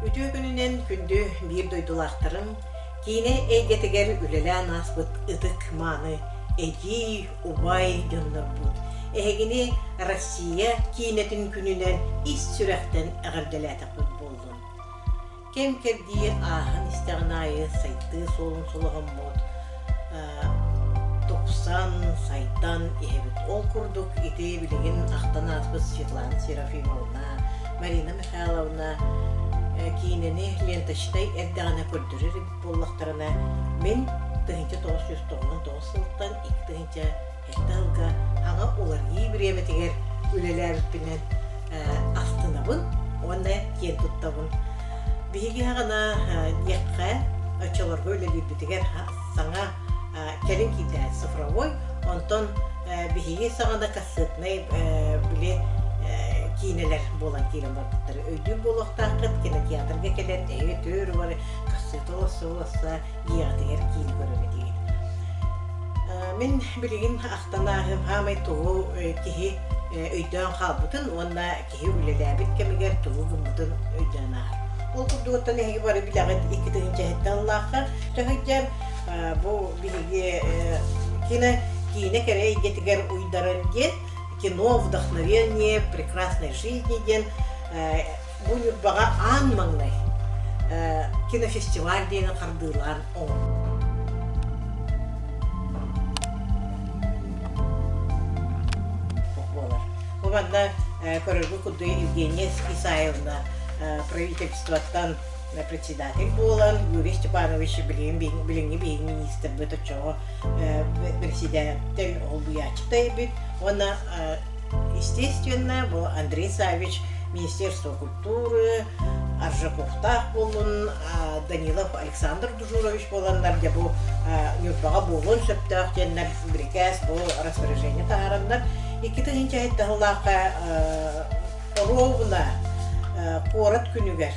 Үтүө күнүнэн күндү биир дойдулаахтарым, киинэ эйгэтигэр үлэлээн ааспыт ытык-мааны эдьиий, убай дьоннорбут, эһигини Россия киинэтин күнүнэн ис сүрэхтэн эҕэрдэлээтэхпит буоллун. Кэм-кэрдии ааһан истэҕин аайы сайдыы суолун солоһоммут, тупсан, сайдан иһэбит. Ол курдук ити билигин ахтан ааспыт Светлана Серафимовна, Марина Михайловна киинэни ленточнай эрдэҕинэ көрдөрөр эбит буоллахтарына, мин 1999 сылтан 2007 сылга аҕа уларыйыы бириэмэтигэр үлэлээбиппинэн астынабын уонна киэн туттабын. Биһиги аҕана диэххэ, оччолорго үлэлиирбитигэр саҥа кэлин киирдэ цифровой, онтон биһиги саҕана кассетнай били киинэлэр буолан киирэн барбыттар. Өйдүүр буолуохтааххыт, кинотеатрга кэлэн эһиги түөр бары кассета олорсо-олорсо дьиэҕитигэр киинэ көрөр этигит. Мин билигин ахтан ааһыам хаамай тугу киһи өйдөөн хаалбытын уонна киһи үлэлээбит кэмигэр тугу гыммытын өйдөөн ааһар. Ол курдугуттан эһиги бары билэҕит 2007 сыллаахха төһөйдөн бу биһиги кино киинэ кэрэ эйгэтигэр уйдарар диэн кино вдохновение прекрасной жизни диэн бу Ньурбаҕа аан маҥнай кинофестиваль диэни хардыылаан оҥорбут буолар. Бу манна көрөргө курдук Евгения Исаевна правительствоттан председатель буолан Юрий Степанович билигин билиҥҥи биһиги министрбыт оччоҕо председатель олбуйааччыта эбит уонна Естественно, бу Андрей Саввич Министерство культуры, Аржаковтаах буоллун, Данилов Александр Дужурович буоланнар, дьэ бу Ньурбаҕа буолуон сөптөөх диэннэр бирикээс бу распоряжение таһаараннар 2007 сыллаахха оруобуна куорат күнүгэр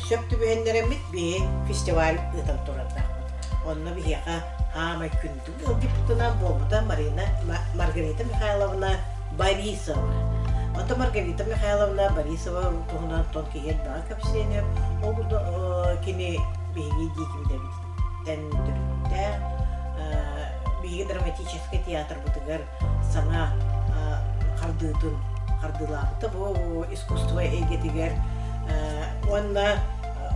сөп түбэһиннэрэммит биһи фестиваль ыытан турардаахпыт. Онно биһиэхэ хаамай күндү Ыалдьыппытынан буолбута Марина Маргарита Михайловна Борисова. Онтон Маргарита Михайловна Борисова туһунан тон киһи элбэҕи кэпсиэнэ. Ол кини биһиги Дьиикимдэбититтэн төрүттээх. Биһиги драматическай театрбытыгар саҥа хардыытын хардыылаабыта бу искусство эйгэтигэр уонна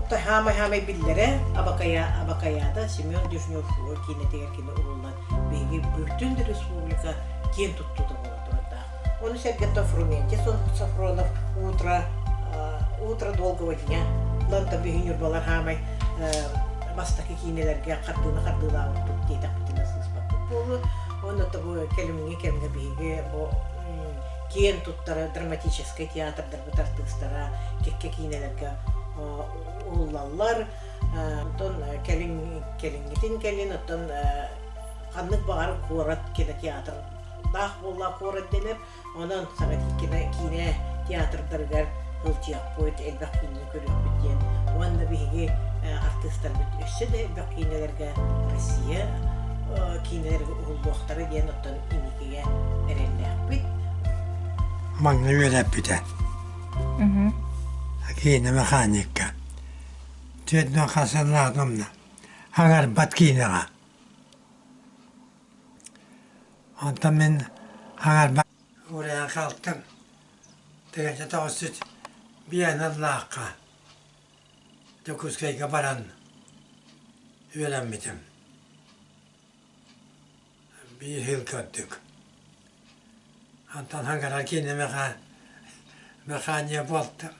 хаамай-хаамай биллэрэ Абакая Абакаяда Семен Дежнев киинэтигэр кини уһуллан биһиги бүтүн да республика киэн туттуута буола турардаах. Ону сэргэ Фрументий Софронов утро утро долгого дня ланта биһи ньурбалар хаамай бастакы киинэлэргэ хардыыны хардыылаабыппыт диэтэхпитинэ сыыспаппыт буолуо. Уонна бу кэлимҥи кэмҥэ биһиги бу киэн туттара драматическай театрдарбыт артыыстара кэккэ киинэлэргэ уһуллаллар. Онтон кэлин кэлиҥҥитин кэлин оттон ханнык баҕар куорат кинотеатрдаах буолла куорат дэнэр. Онон саҥа киинэ театрдарыгар сылдьыахпыт, элбэх киинэни көрүөхпүт диэн. Уонна биһиги артыыстарбыт өссө да элбэх киинэлэргэ Россия киинэлэргэ уһуллуохтара диэн оттон инникигэ эрэллээхпит. Маҥнай үөрэппитэ. Киинэ механикка. Түөртүн хасыллаатым да хаҥарбат киинэҕэ. Онтон мин хаҥарбат уурайан хаалтым. Тыгынча тоҕус биэнэллаахха Дьокуускайга баран үөрэммитим. Биир сыл көрдүк. Онтон хаҥарар киинэ механия буолтум.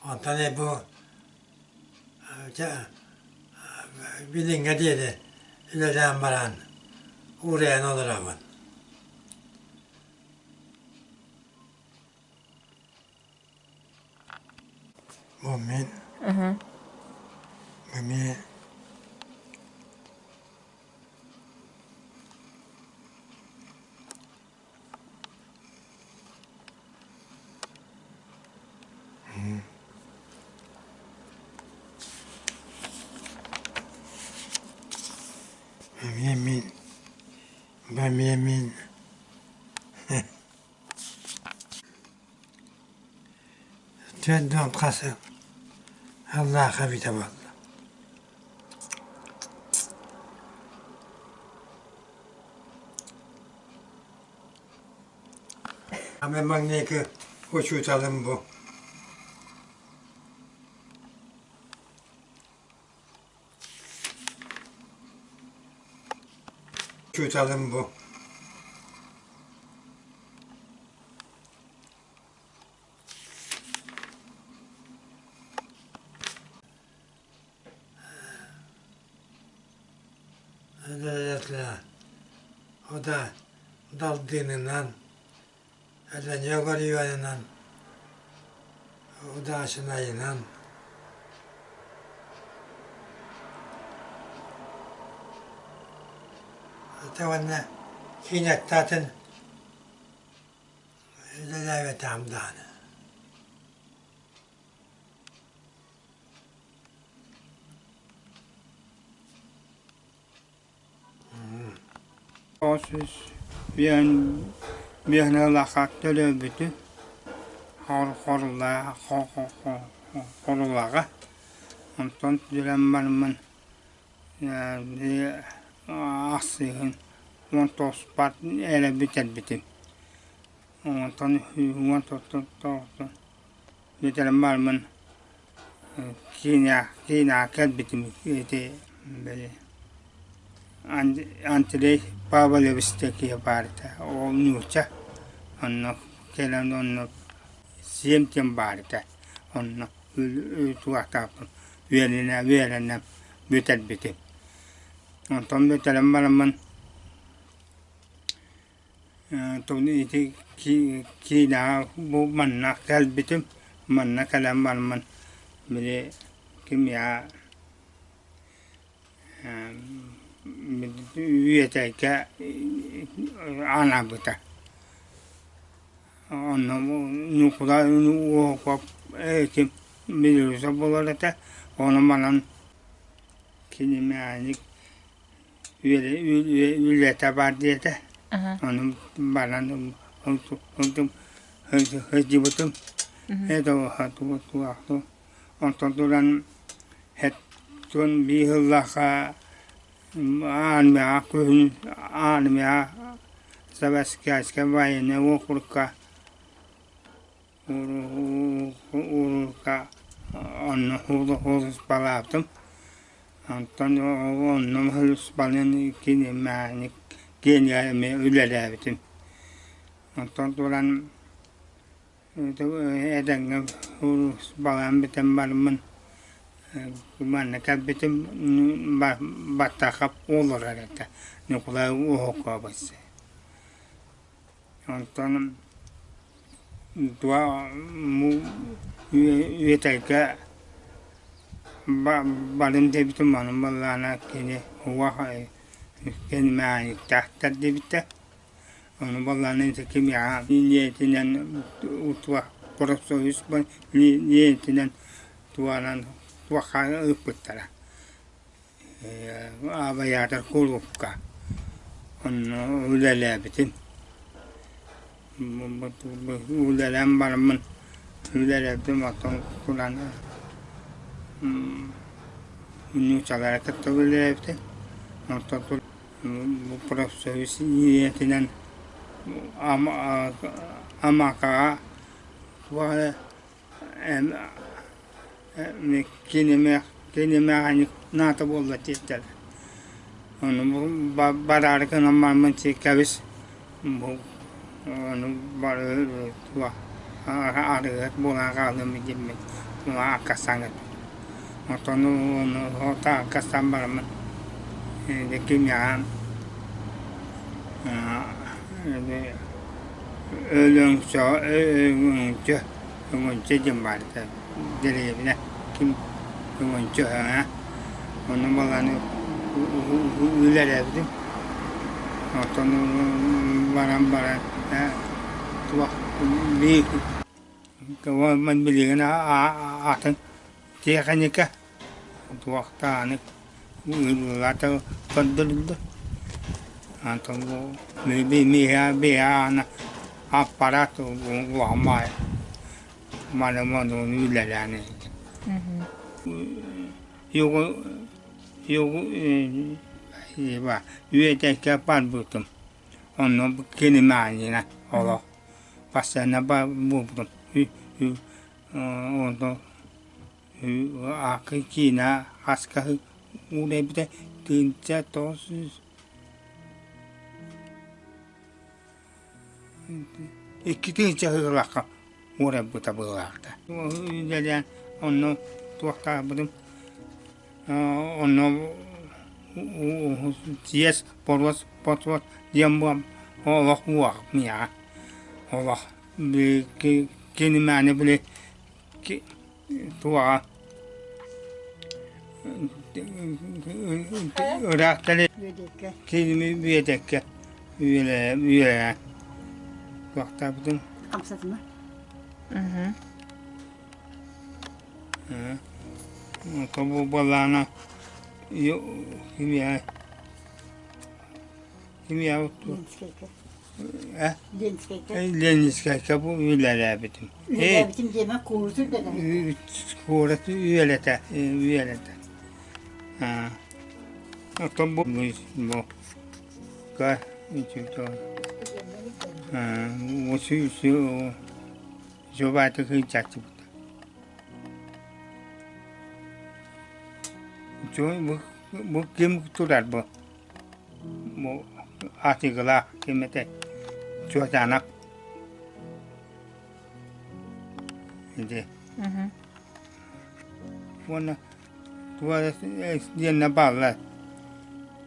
Онтон бу билиҥҥэ диэри үлэлээн баран уурайан олоробун. Бу мин эмиэ Эмиэ мин, бу эмиэ мин Түөрт хас сыллаахха эбитэ буолла. Аны маҥнайгы учууталым бу. Учууталым бу. О да Далдынынан, Эленье Горьеванынан, Удачнайынан. Ити уонна киинэттэ атын үлэлээбэтэҕим даҕаны. Сүүс биэһин төрөөбүтүм Хорулаҕа онтон киирэн бараммын ахсыһын уон тоҕуспар эрэ бүтэрбитим онтон уон тоҕустан бүтэрэн бараммын киинэҕэ кэлбитим ити били Андрей Павлович диэн киһи баар этэ ол нуучча онно кэлэн онно сиэм диэн баар этэ онно туохтаахпын үөрэнэ үөрэнэ бүтэрбитим онтон бүтэрэн бараммын Ити киинэҕэ бу манна кэлбитим, манна кэлэн бараммын били кимиэхэ Үөтэйгэ анаабыта. Онно Ньукулай Уоһукап ити Белоусов буолар этэ, ону манан кини мээнэ Үлэтэ бар диэтэ, ону баран сылдьыбытым. Онтон туран 75 сыллаахха армияҕа күһүн армияҕа Забайкальскай военнай уокурукка Урука онно сулууспалаабытым. Онтон онно сулууспалаан киинэ эмиэ үлэлээбитим. Онтон туран этэҥҥэ сулууспалаан бүтэн бараммын манна кэлбитим Баттахап олорор этэ Ньукулай Уһукобус. Онтон Үөтэйгэ барым диэбитим, ону буоллаҕына кини уох кэнмээниктээхтэр диэбитэ. Ону буоллаҕына ити кимиэхэ ийэтинэн профсоюз ийэтинэн туһанан туохха ыыппыттара. Абайаатар кулуупка онно үлэлээбитим. Үлэлээн бараммын үлэлээбитим оттон туран нууччалары кытта үлэлээбитим. Онтон профсоюз ийэтинэн Амакаҕа туох эрэ Кинимээх наата буолла диэттэр. Ону бараары гынан бараммын кэбис ону арыгыһыт буолан хаалыам диэммин аккастаан кэлбитим. Оттон ону аккастаан бараммын кимиэхэ Өлөҥсөҕө Өҥөнчө диэн баар этэ дэриэбинэ ким Өҥөнчө ээ онно баланы үлэлээбитим оттон баран баран туох билигин атын тиэхиньикэ туохтааны ыыллата көрдөрүллэр онтон аппарат улахан баайа. Маны маны үлэлээн Югу югу үөтэккэ барбытым. Онно кинимаанина олох постоянно буолбутум. Онто аакы киинэ хаска уурайбыта тыынча 900 2 чаһыылаахха уурайбыта быһыылаахта. Үлэлээн онно туохтаабытым онно съезд боруос ботуос диэн олох уох миэхэ олох кинимээни били туоҕа ыраахтары киними үөдэккэ үөрэ туохтаабытым Хамсатыма. Тобу буоллаҕына кимиэхэ кимиэхэ Ленскэйгэ. Э? Ленскэйгэ. Ленинскэйгэ бу үлэлээбитим. Үлэлээбитим диэмэ куорат үлэлээбитим. Куорат үөлэтэ үөлэтэ. Оттон бу бу ка Жобааты кыычаччыбыт. Бу бу ким турар бу? Бу атыгылаах ким этэй? Чуотаанап. Ити. Уонна туора диэннэ бааллар.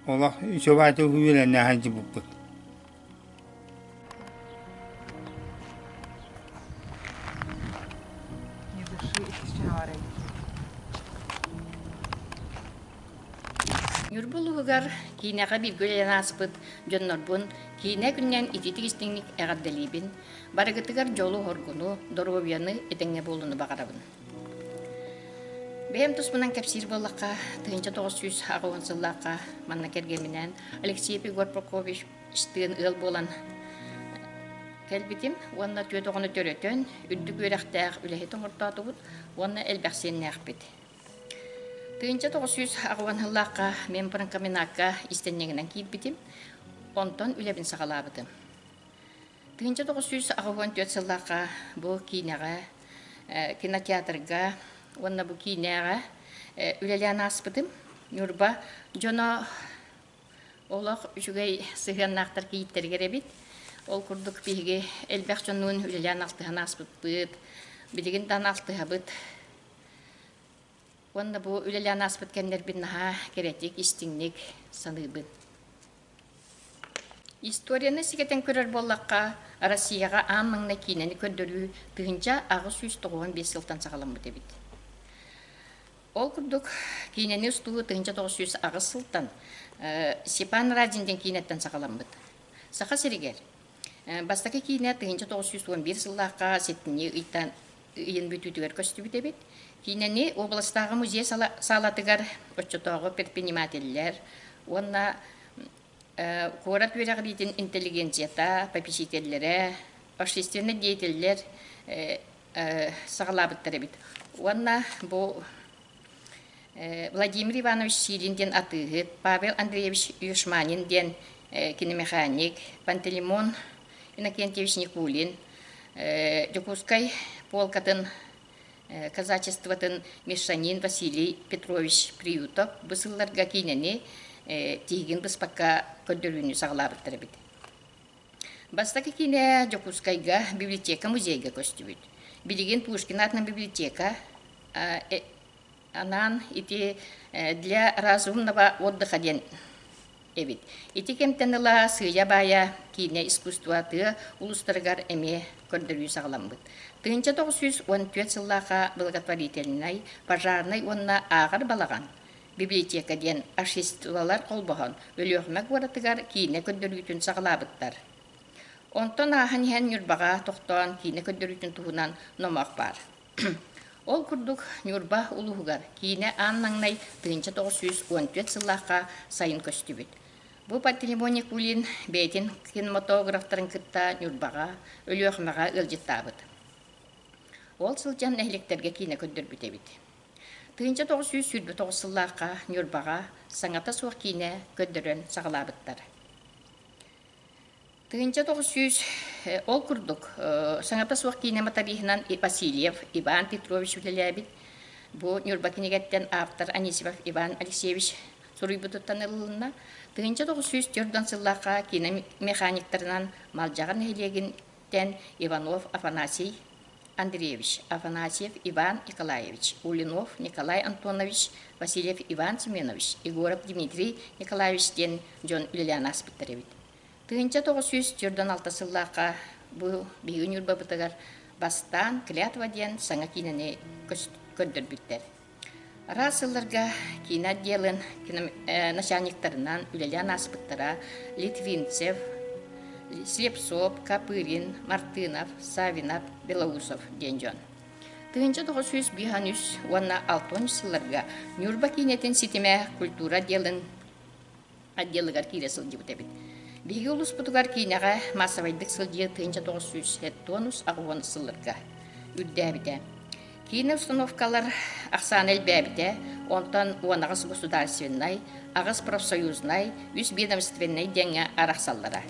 Олох үчүгэйдик үөрэнэ сылдьыбыппыт. Не дыши, иккис Ньурба улууһугар киинэҕэ бииргэ үлэлээн ааспыт дьоннорбун киинэ күнүнэн итиитик истиҥник эҕэрдэлиибин, барыгытыгар дьолу-соргуну, доруобуйаны, этэҥҥэ буолууну баҕарабын. Бэйэм туспунан кэпсиир буоллахха, 1980 сыллаахха манна кэргэмминээн Алексей Егор Прокопьевич Штыын ыал буолан кэлбитим уонна түөрт оҕону төрөтөн, үрдүк үөрэхтээх үлэһит оҥортоотубут уонна элбэх сиэннээхпит. 1980 сыллаахха мен промкомбинакка истэнньэҥинэн киирбитим, онтон үлэбин саҕалаабытым. 1984 сыллаахха бу киинэҕэ, кинотеатрга уонна бу киинэҕэ үлэлээн ааспытым. Ньурба дьоно Олох үчүгэй сыһыаннаахтар кийииттэригэр эбит. Ол курдук биһиги элбэх дьоннуун үлэлээн алтыһан ааспыппыт. Билигин даҕаны алтыһабыт. Уонна бу үлэлээн ааспыт кэмнэрбин наһаа кэрэтик, истиҥник саныыбын. Историяны сигэтэн көрөр буоллахха, Россияҕа аан маҥнай киинэни көрдөрүү 1895 сылтан саҕаламмыт эбит. Ол курдук, киинэни устуу 1908 сылтан Степан Разин диэн киинэттэн саҕаламмыт. Саха сиригэр бастакы киинэ 1911 сыллаахха сэтинньи ыйтан ыйын бүтүүтүгэр көстүбүт эбит. Киинэни областааҕы музей саалатыгар оччотооҕу предпринимателлэр уонна куорат үөрэҕириитин интеллигенцията, попечителлэрэ, общественнай деятеллэр саҕалаабыттар эбит. Уонна бу Владимир Иванович Силин диэн атыыһыт, Павел Андреевич Юшманин диэн киномеханик, Пантелеймон Иннокентьевич Никулин, Дьокуускай полкатын казачествотын мещанин Василий Петрович Приютов бу сылларга киинэни тиһигин быспакка көрдөрүүнү саҕалаабыттар эбит. Бастакы киинэ Дьокуускайга библиотека музейга көстүбүт. Билигин Пушкин аатынан библиотека анаан ити для разумного отдыха диэн эбит. Ити кэмтэн ыла сыыйа-баайа киинэ искусство тыа улуустарыгар эмиэ көрдөрүү саҕаламмыт. 1914 сыллаахха благотворительнай, пожарнай уонна ааҕар балаҕан библиотека диэн обществолар холбоһон Өлүөхүмэ куоратыгар киинэ көрдөрүүтүн саҕалаабыттар. Онтон ааһан иһэн Ньурбаҕа тохтоон киинэ көрдөрүүтүн туһунан номох баар. Ол курдук Ньурба улууһугар киинэ аан маҥнай 1914 сыллаахха сайын көстүбүт. Бу Пантелеймон Никулин бэйэтин кинематографтарын кытта Ньурбаҕа, Өлүөхүмэҕэ ыалдьыттаабыт. Ол сылдьан нэһилиэктэргэ киинэ көрдөрбүт эбит. 1929 сыллаахха Ньурбаҕа саҥата суох киинэ көрдөрөн саҕалаабыттар. 1900 ол курдук саҥата суох киинэ моториһынан Васильев Иван Петрович үлэлээбит. Бу Ньурба кинигэттэн автор Анисимов Иван Алексеевич суруйбутуттан ылылынна. 1904 сыллаахха киинэ механиктарынан Малдьаҕар нэһилиэгиттэн Иванов Афанасий Андреевич, Афанасьев Иван Николаевич, Улинов Николай Антонович, Васильев Иван Семенович, Егоров Дмитрий Николаевич диэн дьон үлэлээн ааспыттар эбит. 1946 сыллаахха бу биһиги Ньурбабытыгар бастаан «Клятва» диэн саҥа киинэни көрдөрбүттэр. Араас сылларга киинэ отделын начальниктарынан үлэлээн ааспыттара Литвинцев, Слепцов, Копырин, Мартынов, Савинов, Белоусов диэн дьон. 1953 уонна 60 сылларга Ньурба киинэтин ситимэ культура отделын отделыгар киирэ сылдьыбыт эбит. Биһиги улууспутугар киинэҕэ маассабайдык сылдьыы 1970-80 сылларга үрдээбитэ. Киинэ установкалар ахсаана элбээбитэ, онтон 18 государственнай, аҕыс профсоюзнай, үс ведомственнай диэҥҥэ арахсаллара.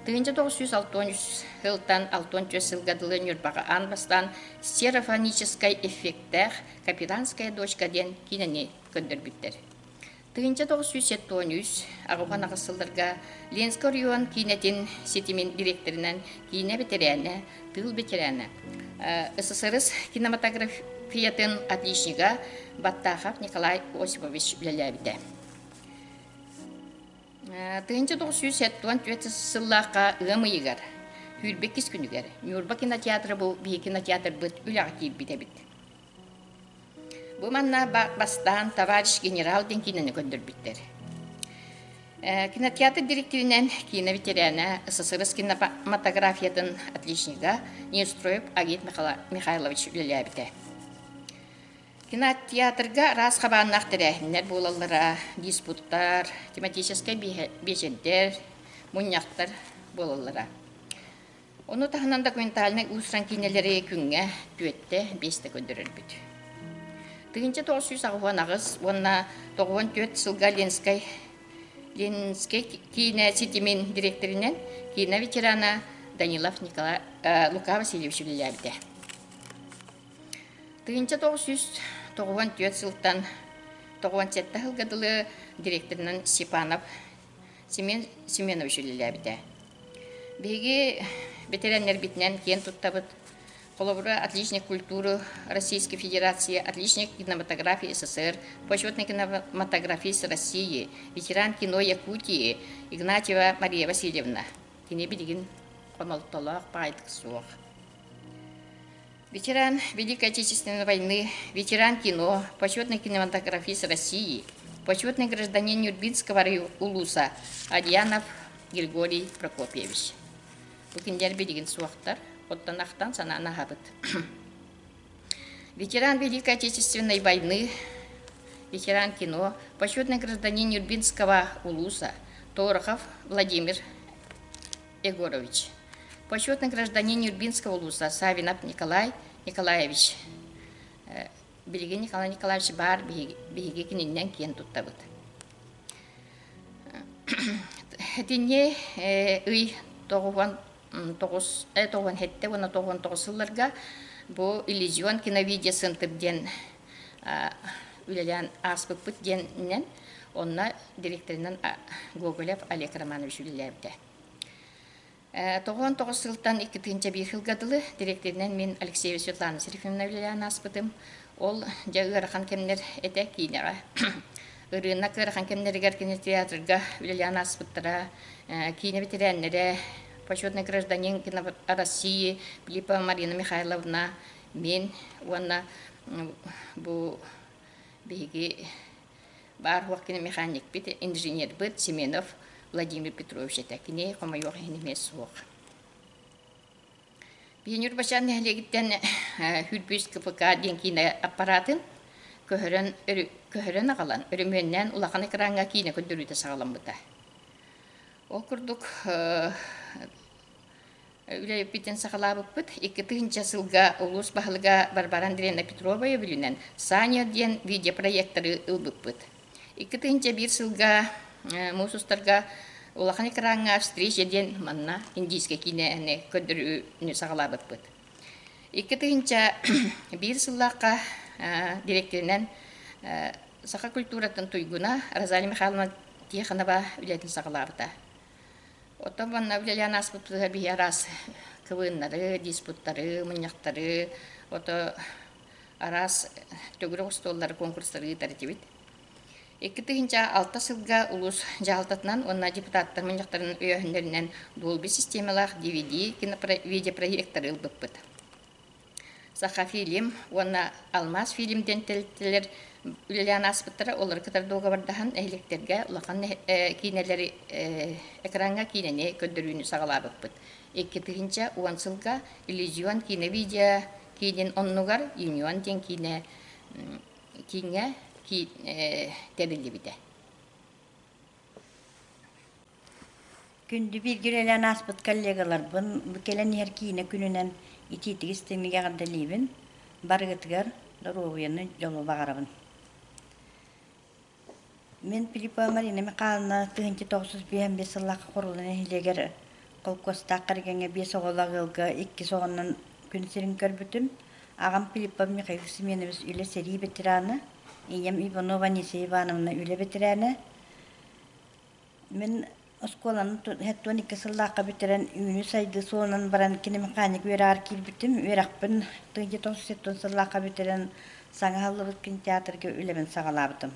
1963 сылтан 64 сылга дылы Ньурбаҕа аан бастаан стереофоническай эффектээх «Капитанская дочка» диэн киинэни көрдөрбүттэр. 1973 аҕыһан аҕыс сылларга Ленскэй оройуон киинэтин ситимин дириэктэринэн киинэ бэтэрээнэ, тыыл бэтэрээнэ, СССР кинематографиятын отличнига Баттахов Николай Осипович үлэлээбитэ. 1974 сыллаахха ыам ыйыгар, сүүрбэккис күнүгэр Ньурба кинотеатра бу биһиги кинотеатрбыт үлэҕэ киирбит эбит. Бу манна бастаан «Товарищ генерал» диэн киинэни көрдөрбүттэр. Кинотеатр директоринэн киинэ ветерана, СССР кинематографиятын отличнига Неустроев Агит Михайлович үлэлээбитэ. Кинотеатрга араас хабааннаах тэрээһиннэр буолаллара, диспуттар, тематическай биэчэрдэр, мунньахтар буолаллара. Ону таһынан документальнай уус-уран киинэлэри күҥҥэ түөттэ, биэстэ көрдөрөрбүт. 1988 уонна 94 сылга Ленскэй Ленинскэй киинэ ситимин дириэктэринэн киинэ ветерана Данилов Николай Лука Васильевич үлэлээбитэ. 1994 сылтан 97 сылга дылы директорынан Степанов Семен Семенович үлэлээбитэ. Биһиги бэтэрээннэрбитинэн киэн туттабыт. Холобура, отличник культуры Российской Федерации, отличник кинематографии СССР, почетный кинематографист России, ветеран кино Якутии Игнатьева Мария Васильевна. Кини билигин хомолтолоох баайдык суох. Ветеран Великой Отечественной войны, ветеран кино, почетный кинематографист России, почетный гражданин Нюрбинского улуса Адьянов Григорий Прокопьевич. Бу кинилэр билигин суохтар, оттон ахтан санаан аһабыт. Ветеран Великой Отечественной войны, ветеран кино, почетный гражданин Нюрбинского улуса Торохов Владимир Егорович. Почетный гражданин Нюрбинского улуса Савинов Николай Николаевич. Билигин Николай Николаевич баар биһиги кининнэн киэн туттабыт. Итинни ый тоҕус тоҕуон сэттэ уонна 99 сылларга бу Иллюзион киновидео центр диэн үлэлээн ааспыппыт диэнинэн онно директорынан Гоголев Олег Романович үлэлээбитэ. 99 сылтан 2001 сылга дылы дириэктэринэн мин Алексеева Светлана Серафимовна үлэлээн ааспытым. Ол дьэ ыарахан кэмнэр этэ киинэҕэ. Ырыынак ыарахан кэмнэригэр кинотеатрга үлэлээн ааспыттара. Киинэ бэтэрээннэрэ, почетный гражданин России Филиппова Марина Михайловна, мин уонна бу биһиги Баар суох кини механикпит, инженербыт Семенов Владимир Петрович этэ. Кини хомойуох иһин эмиэ суох. Биһи Ньурбачаан нэһилиэгиттэн Хүрбүс КПК диэн киинэ аппаратын көһөрөн, көһөрөн аҕалан, өрөмүөннээн улахан экраҥҥа киинэ көрдөрүүтэ саҕаламмыта. Ол курдук. Үлэбитин саҕалаабыппыт. 2000 сылга улуус баһылыга Варвара Андреевна Петрова өйөбүлүнэн Саня диэн видеопроекторы ылбыппыт. 2001 сылга муус устарга улахан экраҥҥа «Встреча» диэн манна индийскэй киинэни көрдөрүүнү саҕалаабыппыт. 2001 сыллаахха дириэктэринэн саха культуратын туйгуна Розалия Михайловна Тихонова үлэтин саҕалаабыта. Оттон манна үлэлээн ааспыппытыгар биһи араас КВНнары, диспуттары, мунньахтары, ото араас төгүрүк остуоллары, конкурстары ыытар этибит. 2006 сылга улуус дьаһалтатынан уонна депутаттар мунньахтарын өйөөһүннэринэн Dolby системалаах DVD видеопроекторы ылбыппыт. Сахафильм уонна Алмаз фильм диэн тэрилтэлэр үлэлээн ааспыттара. Олору кытары дуогабардаһан нэһилиэктэргэ улахан киинэлэри экраҥҥа киинэни көрдөрүүнү саҕалаабыппыт. 2010 сылга Иллюзион киинэ-видео киинин оннугар Юнион диэн киинэ кииҥҥэ тэриллибитэ. Күндү бииргэ үлэлээн ааспыт коллегаларбын бу кэлэн иһэр киинэ күнүнэн итиитик истиҥник эҕэрдэлиибин, барыгытыгар доруобуйаны, дьолу баҕарабын. Мин Филиппова Марина Михайловна 1955 сыллаахха Хорула нэһилиэгэр холкуостаах кэргэҥҥэ биэс оҕолоох ыалга иккис оҕонон күн сирин көрбүтүм. Аҕам Филиппов Михаил Семенович үлэ сэрии ветерана, ийэм Иванова Анисия Ивановна үлэ ветерана. Мин оскуоланы 72 сыллаахха бүтэрэн үүнүү-сайдыы суолунан баран киномеханик үөрэҕэр киирбитим. Үөрэхпин 1970 сыллаахха бүтэрэн саҥа аһыллыбыт кинотеатрга үлэбин саҕалаабытым.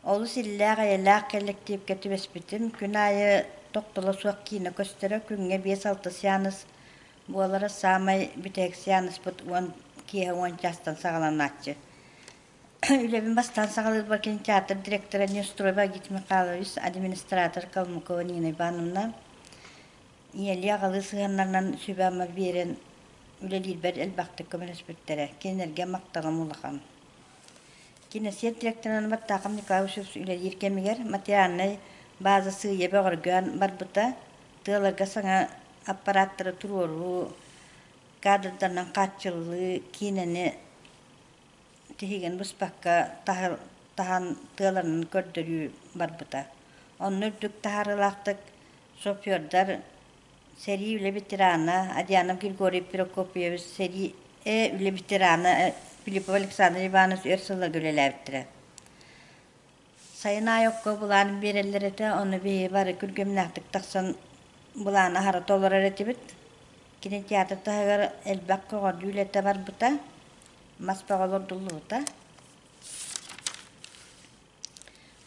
Олус иллээх-эйэлээх кэллэктиипкэ түбэспитим. Күн аайы тохтоло суох киинэ көстөрө, күҥҥэ биэс-алта сеанс буолара. Саамай бүтэһик сеанспыт уон киэһэ уон чаастан саҕаланааччы. Үлэбин бастаан саҕалыырбар кинотеатр директора Неустроева Агит Михайлович, администратор Калмыкова Нина Ивановна ийэлии аҕалыы сыһыаннарынан сүбэ-ама биэрэн үлэлиирбэр элбэхтик көмөлөспүттэрэ. Кинилэргэ махталым улахан. Киносет директорынан Баттаахов Николай Васильевич үлэлиир кэмигэр материальнай база сыыйа бөҕөргөөн барбыта, тыаларга саҥа аппараттары туруоруу, кадрдарынан хааччыллыы киинэни тиһигин быспакка таһан тыаларынан көрдөрүү барбыта. Онно үрдүк таһаарыылаахтык шофердар сэрии үлэ ветерана Адьянов Григорий Прокопьевич, сэрии үлэ ветерана Филиппов Александр Иванович өр сылларга үлэлээбиттэрэ. Сайын аайы окко былаан биэрэллэр этэ, ону биһиги бары күргүөмнээхтик тахсан былааны аһара толорор этибит. Кини театр таһыгар элбэх көҕөрдүү үлэтэ барбыта. Мас бөҕө олордуллубута.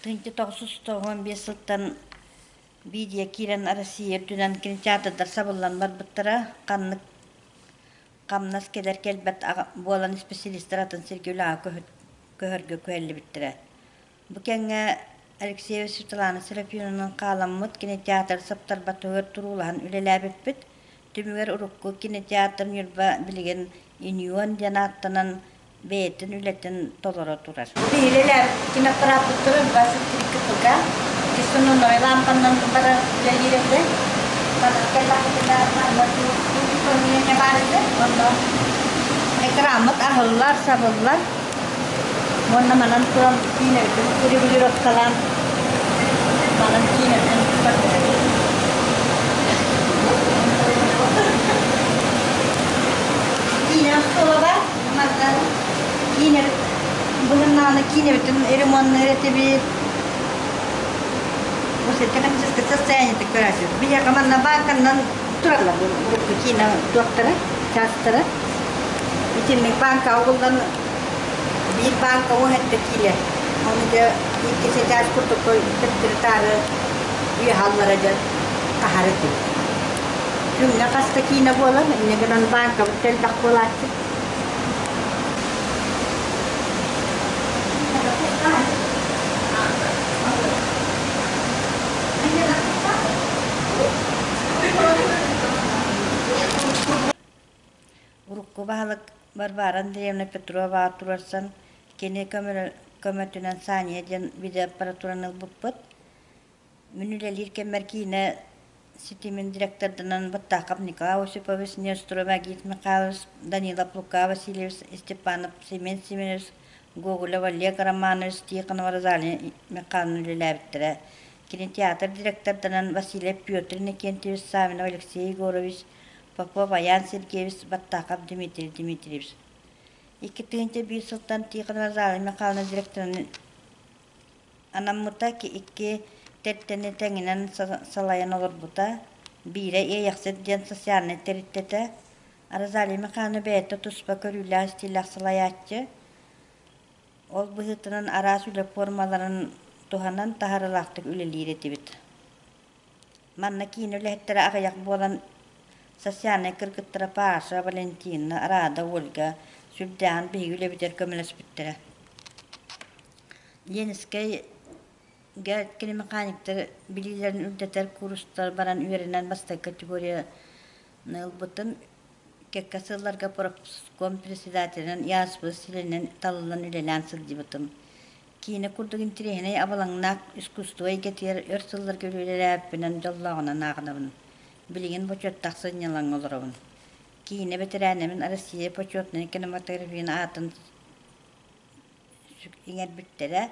1995 сылтан видео киирэн Россия үрдүнэн кинотеатрдар сабыллан барбыттара. Ханнык хамнас кэлэр кэлбэт буолан исписэлиистэр атын сиргэ үлэҕэ көһөргө күһэллибиттэрэ. Бу кэмҥэ Алексеева Светлана Серафимовна хааламмыт кинотеатр саптарбатыгар туруулаһан үлэлээбиппит. Түмүгэр урукку кинотеатр Ньурба билигин Юнион диэн ааттанан бэйэтин үлэтин толоро турар. Биһилэлэр киноаппарааппыттары 23 КПК Исунуной лампанан барар үлэлиир этэ. Манна кэллэхпитинэ манна управление баар этэ. Онно Экраммыт аһыллар, сабыллар. Уонна манан туран киинэбитин регулировкалаан манан киинэбитин көрдөрөбүт. Киинэ оскуола баар. Манна киинэ быһыннааны киинэбитин ремонныыр этибит. Осы техническое состояние көрөсү. Биһиэхэ манна банканнан тураллар урукку киинэ туохтара, чаастара. Итинник банка угуллан биир банка уон эрдэ киилэ. Ону дьэ икки чаас курдук төттөрү-таары үөһэ-аллара дьэ таһар этим. Күҥҥэ хас да киинэ буолар, инньэ гынан банкабыт да элбэх буолааччы. Урукку баһылык Варвара Андреевна Петрова туруорсан, кини көмөтүнэн Сания диэн видеоаппаратураны ылбыппыт. Мин үлэлиир кэммэр киинэ ситимин директорданан Баттаахап Николай Осипович, Нестеров Агит Михайлович, Данилов Лука Васильевич, Степанов Семен Семенович, Гоголев Олег Романович, Тихонова Розалия Михайловна үлэлээбиттэрэ. Кини театр директорданан Васильев Петр Иннокентьевич, Савинов Алексей Егорович, Попов Аян Сергеевич, Баттаахап Дмитрий Дмитриевич. 2001 сылтан Тихонова Розалия Михайловна директорынан Анаммыта икки тэрилтэни тэҥинэн салайан олорбута, биирэ Иэйэхсит диэн социальнай тэрилтэтэ, Розалия Михайловна бэйэтэ туспа көрүүлээх-истиилээх салайааччы, ол быһыытынан араас үлэ пуормаларын туһанан таһаарыылаахтык үлэлиир этибит. Манна киинэ үлэһиттэрэ аҕыйах буолан социальнай кыргыттара Паша, Валентина, Рада, Ольга сүрдээҕин биһиги үлэбитигэр көмөлөспүттэрэ. Ленскэйгэ киномеханиктар билиилэрин үрдэтэр курстар баран үөрэнэн бастакы категорияны ылбытым. Кэккэ сылларга профком председателинэн ЯСП силинэн талыллан үлэлээн сылдьыбытым. Киинэ курдук интэриэһинэй абылаҥнаах искусство эйгэтигэр өр сылларга үлэлээбиппинэн дьоллооҕунан ааҕынабын. Билигин бочуоттаах сынньалаҥҥа олоробун. Киинэ бэтэрээнэбин Россия почетнай кинематографиятын аатын иҥэрбиттэрэ.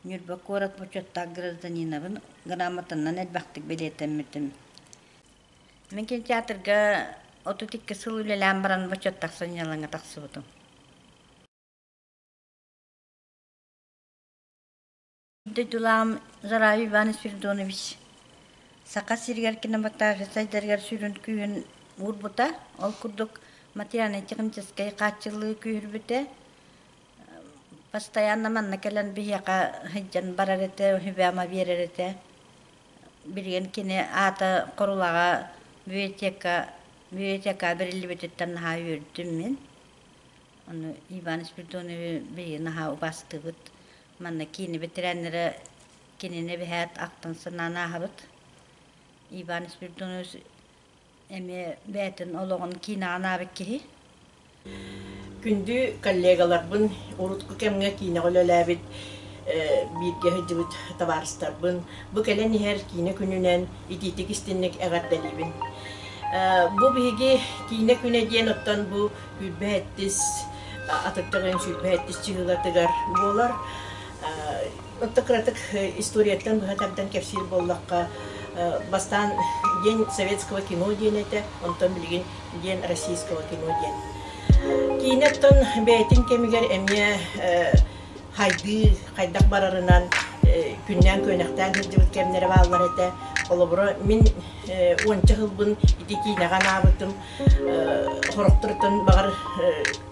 Ньурба куорат бочуоттаах гражданинабын грамотаннан элбэхтик бэлиэтэммитим. Мин кинотеатрга 32 сыл үлэлээн баран бочуоттаах сынньалаҥҥа тахсыбытым. Дойдулаам Зараев Иван Спиридонович Саха сиригэр кинематография сайдарыгар сүрүн күүһүн уурбута. Ол курдук материальнай-техническэй хааччыллыы күүһүрбүтэ. Постоянно манна кэлэн биһиэхэ сылдьан барар этэ, үһү-ама биэрэр этэ. Билигин кини аата Хорулаҕа библиотека библиотека бэриллибититтэн наһаа үөрдүм мин. Ону Иван Спиридоновы биһиги наһаа убаастыыбыт. Манна киинэ бэтэрээннэрэ кинини эбэһээт ахтан санаан ааһабыт. Иван Спиридонович эмиэ бэйэтин олоҕун киинэҕэ анаабыт киһи. Күндү коллегаларбын, урутку кэмҥэ киинэҕэ үлэлээбит бииргэ сылдьыбыт табаарыстарбын бу кэлэн иһэр киинэ күнүнэн итиитик истинник эҕэрдэлиибин. Бу биһиги киинэ күнэ диэн оттон бу 27 атырдьах ыйын 27 чыһыылатыгар буолар. Онто кыратык историяттан быһа тардан кэпсиир буоллахха, бастаан День советского кино диэн этэ, онтон билигин День российского кино диэн. Киинэ оттон бэйэтин кэмигэр эмиэ хайдыы хайдах барарынан күннээн күөнэхтээн сылдьыбыт кэмнэрэ бааллар этэ. Холобура, мин уонча сылбын ити киинэҕэ анаабытым. Сорохторуттан баҕар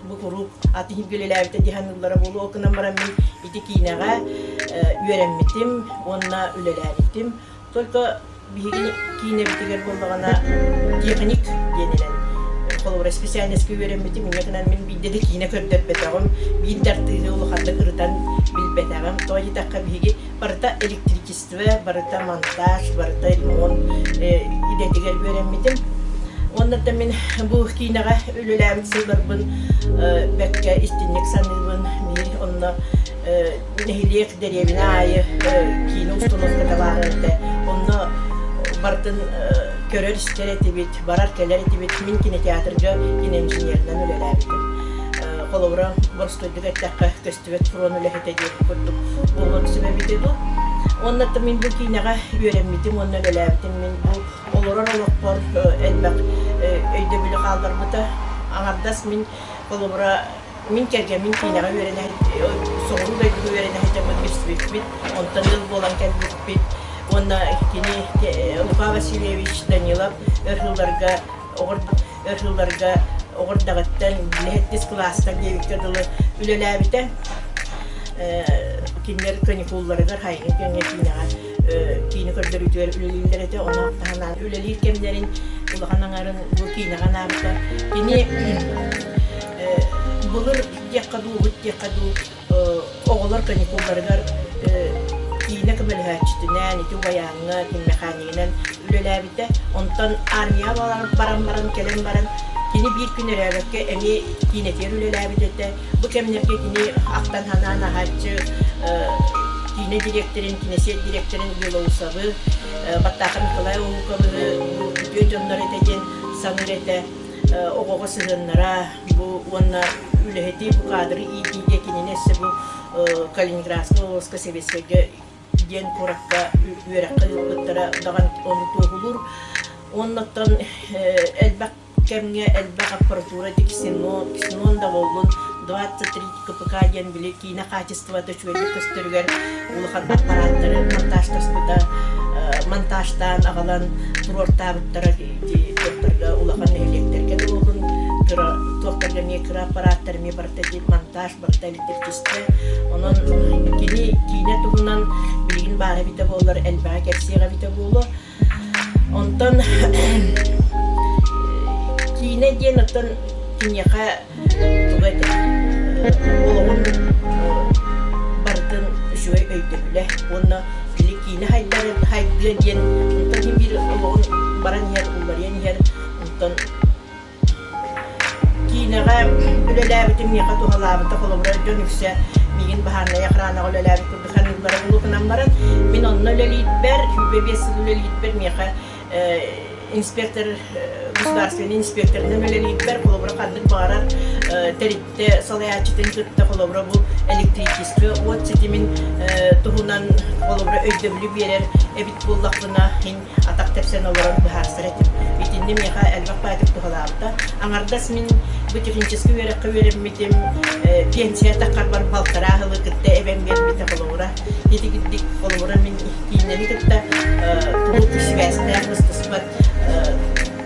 бу куруук атын иһиргэ үлэлээбитэ дии саныыллара буолуо гынан баран мин ити киинэҕэ үөрэммитим уонна үлэлээбитим. Только биһиги киинэбитигэр буоллаҕына техник диэнинэн холобура специальноска үөрэммитим инньэ гынан мин биирдэ да киинэ көрдөрбөтөҕүм биир да артыыһы улаханнык ырытан билбэтэҕим тоҕо диэтэххэ биһиги барыта электричество барыта монтаж барыта ремонт идэтигэр үөрэммитим уонна да мин бу киинэҕэ үлэлээбит сылларбын бэркэ истинник саныыбын биир онно нэһилиэк дэриэбинэ аайы киинэ установката баар этэ. Онно барытын көрөр-истэр этибит, барар-кэлэр этибит. Мин кинотеатрга киноинженеринэн үлэлээбитим. Холобура, боростуойдук эттэххэ, көстүбэт фронт үлэһитэ диэбит курдук буолуон сөп эбитэ дуу. Уонна мин бу киинэҕэ үөрэммитим уонна үлэлээбитим. Мин бу олорор олохпор элбэх өйдөбүлү хаалларбыта. Аҥардас мин холобура Мин кэргэммин киинэҕэ үөрэнэ соҕуруу дойдуга үөрэнэ сылдьаммыт билсибиппит, онтон ыал буолан кэлбиппит уонна кини Лука Васильевич Данилов өр сылларга өр сылларга оҕо эрдэҕиттэн сэттис кылаастан диэбиккэ дылы үлэлээбитэ. Кинилэр каникулларыгар хайыҥы кэмҥэ киинэҕэ киинэ көрдөрүүтүгэр үлэлииллэр этэ. Ону таһынан үлэлиир кэмнэрин улахан аҥарын бу киинэҕэ анаабыта. Кини Былыр диэххэ дуу, урут диэххэ дуу, оҕолор каникулларыгар киинэ көмөлөһөөччүтүнээн, ити убайааҥҥа, киномеханикынан үлэлээбитэ. Онтон армияҕа баран баран, кэлэн баран, кини биир күн өрөөбөккө эмиэ киинэтигэр үлэлээбит этэ. Бу кэмнэргэ кини ахтан-санаан аһааччы киинэ дириэктэрин, кинэсиэт дириэктэрин Белоусовы. Баттаахап Николай Уһуковы бу үтүө дьоннор этэ диэн саныыр этэ. Оҕоҕо сыһыаннара бу уонна үлэһити бу кадры иитиигэ кинини өссө бу Калининградскай областка Сэбиэскэйгэ диэн куоракка үөрэххэ ыыппыттара даҕаны ону туоһулуур. Уоннаттан элбэх кэмҥэ элбэх аппаратура ксенон, ксенон да буоллун 23 КПК диэн били киинэ хаачыстыбата үчүгэйдик көстөрүгэр улахан аппарааттары монтажтаспыта монтажтаан аҕалан туруортаабыттара туохтарга улахан нэһилиэктэргэ да буоллун кыра туохтарга эмиэ кыра аппарааттар эмиэ барыта монтаж барыта электричество онон кини киинэ туһунан билигин баара эбитэ буоллар элбэҕи кэпсиэх эбитэ буолуо Онтон киинэ диэн оттон киниэхэ тугу этэ олоҕун барытын үчүгэй өйдөбүлэ уонна били киинэ хайдарын хайдыа диэн онтон син биир олоҕун баран иһэр уларыйан иһэр онтон Киинэҕэ үлэлээбитим миэхэ туһалаабыта, холобура, дьон үксэ миигин баһаарынай охранаҕа үлэлээбит курдук саныыллара буолуо баран, мин онно үлэлиирбэр, 25 сыл үлэлиирбэр миэхэ инспектор, государственный инспекторынан үлэлиирбэр, холобура, ханнык баҕарар тэрилтэ салайааччытын кытта, холобура, бу электричество уот ситимин туһунан, холобура, өйдөбүлү биэрэр эбит буоллахпына, атах тэпсэн олорон быһаарсар этим. Итиннэ миэхэ элбэх баайдык туһалаабыта. Аҥардас мин бу техническэй үөрэххэ үөрэммитим, пенсия таххарбар балтараа сылы кытта эбэм биэрбитэ холобура. Ити курдук холобура мин киинэни кытта куруук сибээстээх быстыспат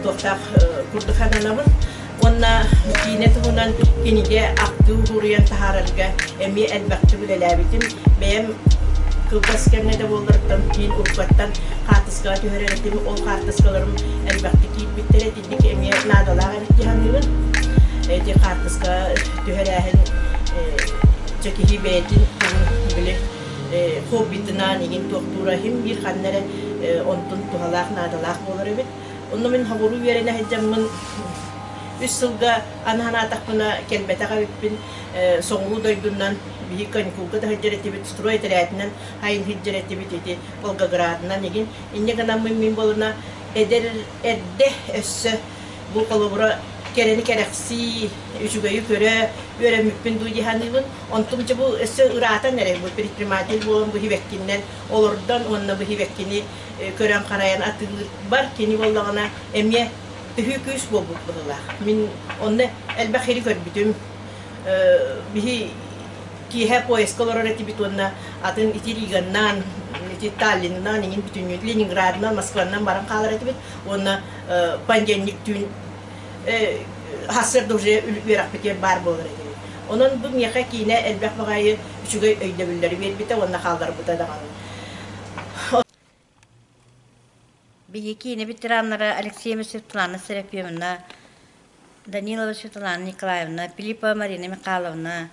туохтаах курдук сананабын. Уонна киинэ туһунан кинигэ ахтыы уһуруйан таһаарарга эмиэ элбэхтик үлэлээбитим. Бэйэм кылгас кэмҥэ да буолларыттан киин уруккаттан хаартыскаҕа түһэрэр этим. Ол хаартыскаларым элбэхтик киирбиттэрэ. Итинник эмиэ наадалаах эбит дии саныыбын. Ити хаартыскаҕа түһэрээһин чэ киһи бэйэтин тугун били хоббитынаан игин туохтуура иһин биир ханна эрэ онтун туһалаах наадалаах буолар эбит. Онно мин хобуруу үөрэнэ сылдьаммын үс сылга аны санаатахпына кэлбэтэх эбиппин. Соҕуруу дойдунан биһи каникулга да сылдьар этибит, строй этэрээтинэн хайын сылдьар этибит ити Волгоградынан игин. Инньэ гынаммын мин буолуна эдэр эрдэ өссө бу холобура кэрэни кэрэхсии, үчүгэйи көрө үөрэммиппин дуу дии саныыбын. Онтум дьэ бу өссө ыраатан эрэ бу предприниматель буолан бу хибэккиннэн олордон уонна бу хибэккини көрөн-харайан атыылыырбар кини буоллаҕына эмиэ төһүү күүс буолбут быһыылаах. Мин онно элбэх ири көрбүтүм. Биһи киэһэ поездка олорор этибит уонна атын ити Риганнаан, ити Таллиннаан, иҥин бүтүннүү Ленинградынан, Москваннан баран хаалар этибит уонна понедельник түүн сарсыарда уже үөрэхпитигэр баар буолар этибит. Онон бу миэхэ киинэ элбэх баҕайы үчүгэй өйдөбүллэри биэрбитэ уонна хаалларбыта даҕаны. Биһиги киинэ ветераннара Алексеева Светлана Серафимовна, Данилова Светлана Николаевна, Филиппова Марина Михайловна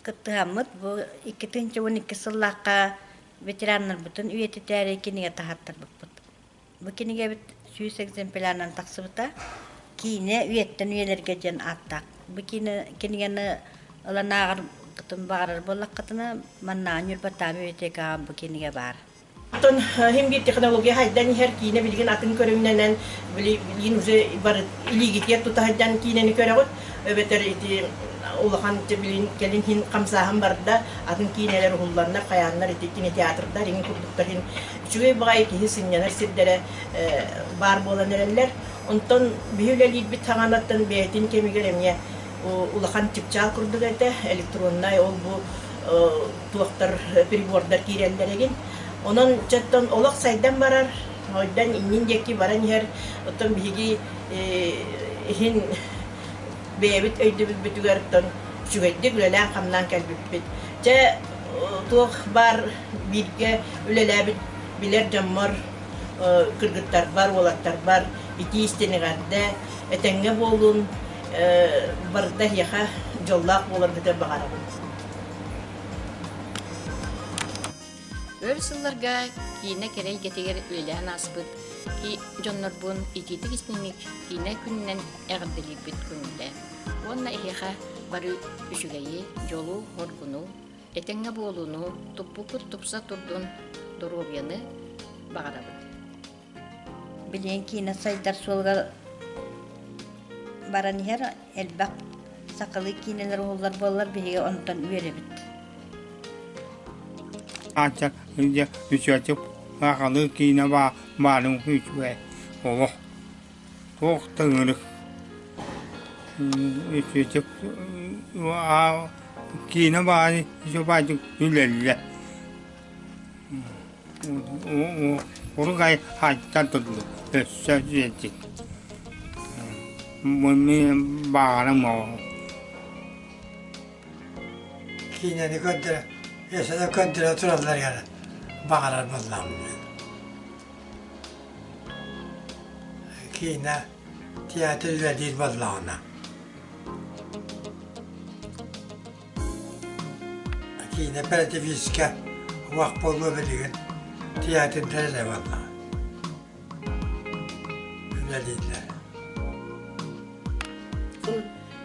кыттыһаммыт бу 2012 сыллаахха ветераннарбытын үйэтитээри кинигэ таһааттарбыппыт. Бу кинигэбит 100 экземплярынан тахсыбыта. Киинэ үйэттэн үйэлэргэ диэн ааттаах. Бу киинэ кинигэни ылан ааҕаргытын баҕарар буоллаххытына, маннааҕы Ньурбатааҕы библиотекаҕа бу кинигэ баар. Оттон иһин биир технология хайдан иһэр киинэ билигин атын көрүҥнэнэн билигин уже бары илиигитигэр тута сылдьан киинэни көрөҕүт эбэтэр ити улахан билин кэлин иһин хамсааһын барда атын киинэлэр уһулланнар хайааннар ити кинотеатрдар иҥин курдуктар иһин үчүгэй баҕайы киһи сынньанар сирдэрэ баар буолан эрэллэр. Онтон биһи үлэлиирбит саҕанаттан бэйэтин кэмигэр эмиэ улахан чыпчаал курдук этэ, электроннай ол-бу туохтар прибордар киирэллэр игин. Онон чоттон олох сайдан барар, ойдан иннин диэки баран иһэр. Оттон биһиги иһин бэйэбит өйдөбүлбүтүгэр оттон үчүгэйдик үлэлээн-хамнаан кэлбиппит. Дьэ, туох баар бииргэ үлэлээбит билэр дьоммор, кыргыттарбар, уолаттарбар итии истиҥ эҕэрдэ, этэҥҥэ буолун, барыта эһиэхэ дьоллоох буоларгытыгар баҕарабын. Өр сылларга киинэ кэрэ эйгэтигэр үлэлээн ааспыт дьоннорбун итиитик истиҥник киинэ күнүнэн эҕэрдэлиирбит көҥүлэ. Уонна эһиэхэ бары үчүгэйи, дьолу, хоргуну, этэҥҥэ буолууну, туппуккут тупса турдун, доруобуйаны. баҕарабын. Билигин киинэ сайдар суолугар баран иһэр элбэх сахалыы киинэлэр уһуллар буоллар биһиги онтон үөрэбит. Аачча дьэ үчүгэйдик сахалыы киинэ баарын үчүгэй олох туох да ыҥырык үчүгэйдик киинэ баары үчүгэйдик үлэллэ Уругай хайта турду өссө диэтик Мин баҕарым ол Киинэни көрдөрө, өссө да көрдөрө туралларыгар баҕарар буоллаҕым. Киинэ театр үлэлиир буоллаҕына. Киинэ оперативистка уох буолуо билигин театрдар эрэ буоллаҕа. Үлэлииллэр.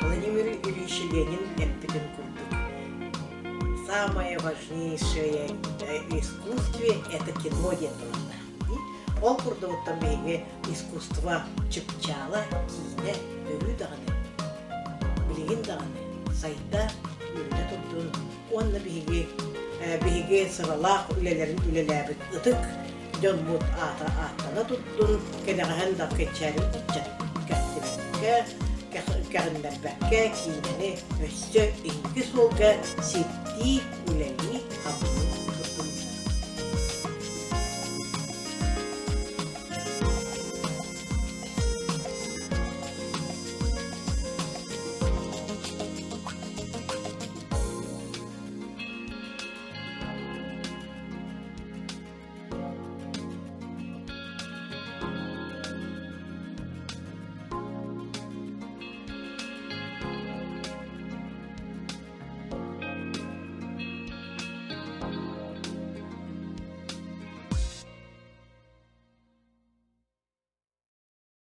Владимир Ильич Ленин эппитин курдук, самое важнейшее в искусстве – это кино диэн буолла. Ол курдугуттан биһиги искусство чыпчаала, киинэ өрүү даҕаны, билигин даҕаны сайда, үүнэ турдун уонна биһиги биһиги сыралаах үлэлэрин үлэлээбит ытык дьоммут аата ааттана турдун, кэнэҕэһин да кэнчээри ыччат кэхтибэккэ, кэҕиннэрбэккэ киинэни өссө инники суолга сирдии, үлэлии, хамныы.